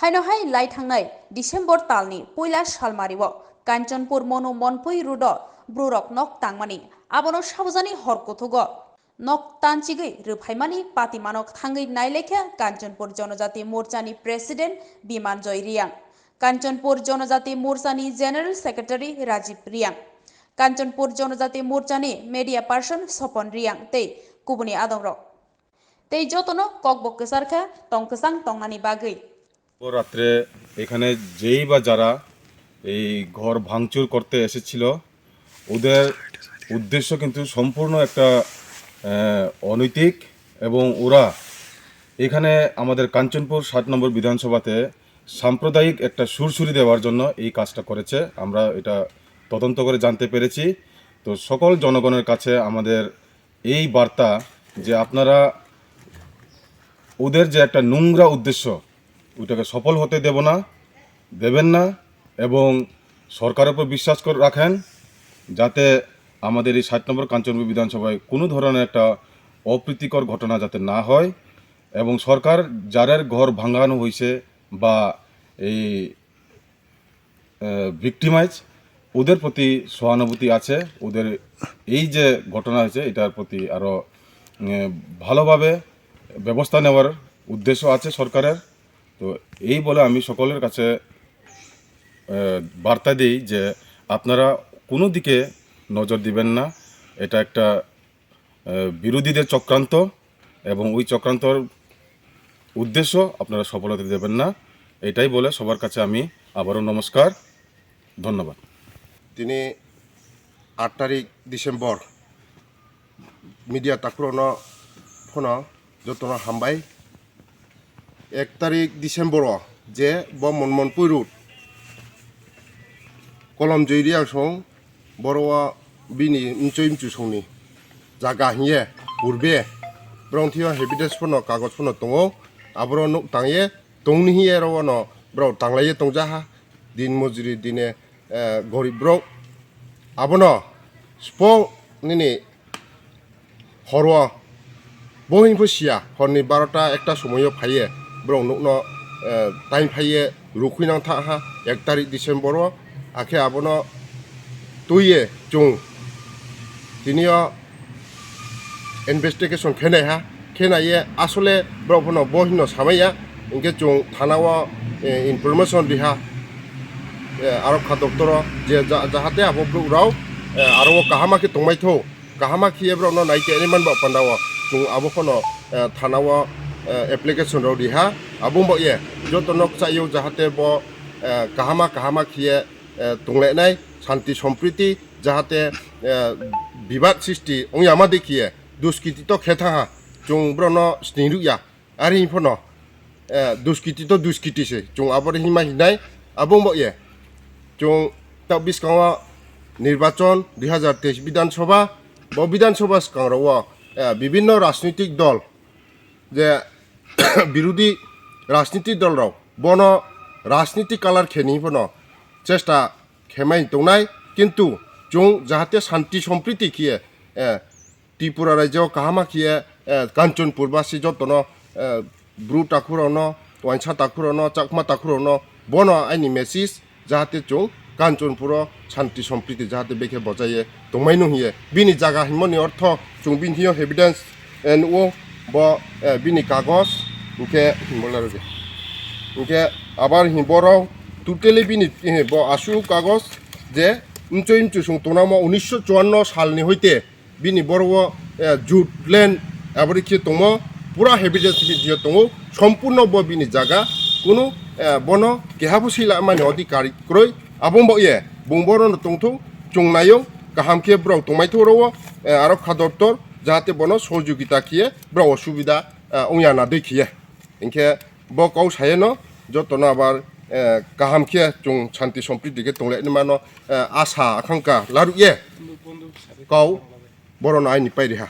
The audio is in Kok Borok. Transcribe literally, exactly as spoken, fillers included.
Haino hai lai thangnai December talni puila salmario Kanchanpur Monu Monpui road-o brurok nok tangmani, abono sabujani hor kuthugo nok tanchigwi rwphaimani patimanok thangwi nailaikha Kanchanpur Jonojati Morchani President Bimanjoy Reang, Kanchanpur Jonojati Morchani General Secretary Rajib Reang, Kanchanpur Jonojati Morchani Media Person Sopon Reang tei kubuni adongrok. Tei jotono kokbo kwcharkha tong kwchang tongnani bagwi. রাত্রে এখানে যেই বা যারা এই ঘর ভাঙচুর করতে এসেছিল, ওদের উদ্দেশ্য কিন্তু সম্পূর্ণ একটা আহ, অনৈতিক। এবং ওরা এখানে আমাদের কাঞ্চনপুর সাত নম্বর বিধানসভাতে সাম্প্রদায়িক একটা সুরসুরি দেওয়ার জন্য এই কাজটা করেছে। আমরা এটা তদন্ত করে জানতে পেরেছি। তো সকল জনগণের কাছে আমাদের এই বার্তা যে আপনারা ওদের যে একটা নোংরা উদ্দেশ্য, ওইটাকে সফল হতে দেব না, দেবেন না। এবং সরকারের উপর বিশ্বাস করে রাখেন, যাতে আমাদের এই সাত নম্বর কাঞ্চনপুর বিধানসভায় কোনো ধরনের একটা অপ্রীতিকর ঘটনা যাতে না হয়। এবং সরকার যাদের ঘর ভাঙানো হয়েছে বা এই ভিক্টিমাইজ, ওদের প্রতি সহানুভূতি আছে। ওদের এই যে ঘটনা হয়েছে, এটার প্রতি আরও ভালোভাবে ব্যবস্থা নেওয়ার উদ্দেশ্য আছে সরকারের। তো এই বলে আমি সকলের কাছে আহ, বার্তা দিই যে আপনারা কোনো দিকে নজর দিবেন না। এটা একটা আহ, বিরোধীদের চক্রান্ত, এবং ওই চক্রান্তর উদ্দেশ্য আপনারা সফল হতে দেবেন না। এটাই বলে সবার কাছে আমি আবারও নমস্কার, ধন্যবাদ। Tini aat tarik December, media takhurokno phano jotono hambai. Ek tarik December o je bo Monmonpui road Kolomjoi Reang song, boro o bini mchoi mchu songni jaga hiye purbe borok thio evidence phano kagoj phano tongo, aboro nuk tangye tongni hiye oro no borok tanglaiye tongjaha, din mojri dine gorib borok. Abono spo nini horo bo hwnpho siya, horni barota ekta somoio phaiye borok nukno time phaiye rukhui nang thangha ek tarik December o. Akhe abono twiye chwng tinio investigation khenaiha, khenaiye asole borok phano bo hino samaiya, hinkhe chwng thana o information riha arokha doptoro je jahate abo borok rok aro o kahama khe tongmaitho, kahama khiye borok no naikhe ani manba panda o chwng abo phano thana o application rok riha. Abo wngbaye joto no kwchai o jahate bo kahama kahama khiye tonglainai, shanti sompriti jahate bibad sristi wngya ma dekhiye duskiti to khe thangha, chwng borokno sning rwya. Ari phano duskiti to duskiti se, chwng abo hinma hinai. Abo wngbaye chwng ta bwskango nirbachon dui hazar teis bidhan sabha, bo bidhan sabha swkang rogo bibinno rajnitik dol je birodhi rajnitik dol rok bono rajnitik kalar kheni phano chesta khemai tongnai, kintu chwng jahate shanti sompriti khiye Tripura rajyo kahama khiye Kanchanpur basi jotono bru takhurokno, wainsa takhurokno, chakma takhurokno bono aini message jahate chwng Kanchanpuro shanti sompriti jahate bekhe bojaye tongmaino hiye bini jaga hinmoni ortho chwng bini thio evidence nuo bo bini kagoj hinkhe hinkhe abar hi borok totally bini bo asuk kagoj je mchoi mchusung tongnamo unisho chuanno salni hoite bini borok o jut land abori khe tongmo pura evidence video tongo sompurno bo bini jaga kunu bono kehabo sila mani odhikari kroi abo wngbaye bung borokno tongthok chwng naio kaham khe borok tongmaithok rwo aro kha doptor jahate bono sohojogita khiye borok osubida wngya na dei khiye hinkhe bo kok sayeno jotono abar kaham khe chwng shanti sompriti khe tonglaini mano asa akhangka larukye kau borokno aini pairiha.